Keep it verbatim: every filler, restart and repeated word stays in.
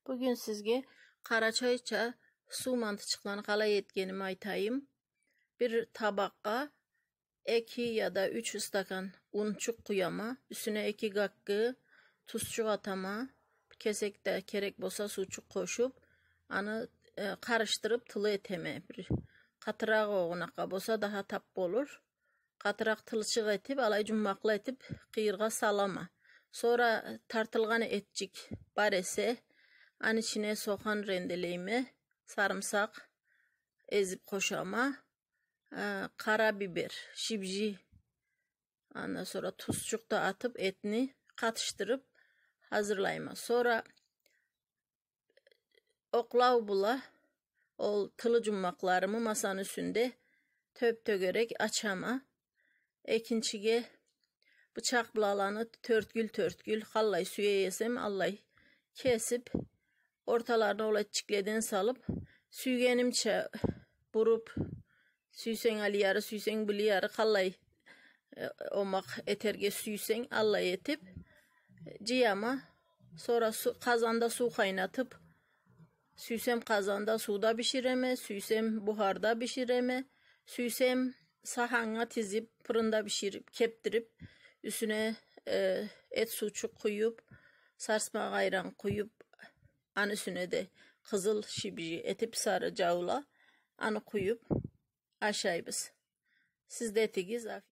Бюгюн сизге къарачайча суу мантычыкъланы къалай этгеними айтайым. Бир табакъгъа эки я да юч ыстакан унчукъ къуяма, юсюне эки гаккы тузчукъ атама, кесек да керек болса суучукъ къошуп, аны, э, къарышдырып тылы этеме. Бир къатыракъ огъунакъгъа болса даха тап болур. Къатыракъ тылчыкъ этип, алай жуммакълы этип къыйыргъа салама. Сора тартылгъан этчик бар эсе, аны ичине сохан ренделейме, сарымсакъ эзип къошама, э, къара бибер, шибжи, андан сора тузчукъ да атып, этни къатышдырып хазырлайма. Сора окълау бла ол тылы жуммакъларымы масаны юсюнде тёп-тёгерек ачама. Экинчиге бычакъ бла аланы тёртгюл-тёртгюл, къаллай сюе эсем, аллай кесип, орталарына ол этчикледен салып, сюйгенимча буруп, сюйсенг али яры, сюйсенг били яры, къаллай, э, омакъ этерге сюйсенг, аллай этип, жыяма. Сора су-, къазанда суу къайнатып, сюйсем къазанда сууда биширеме, сюйсем бухарда биширеме, сюйсем саханнга тизип, фырында биширип, кепдирип, юсюне, э, эт суучукъ къуюп, сарсмакъ айран къуюп, аны юсюне да къызыл шибжи этип, сары жаула, аны къуюп ашайбыз. Сиз да этигиз, аф-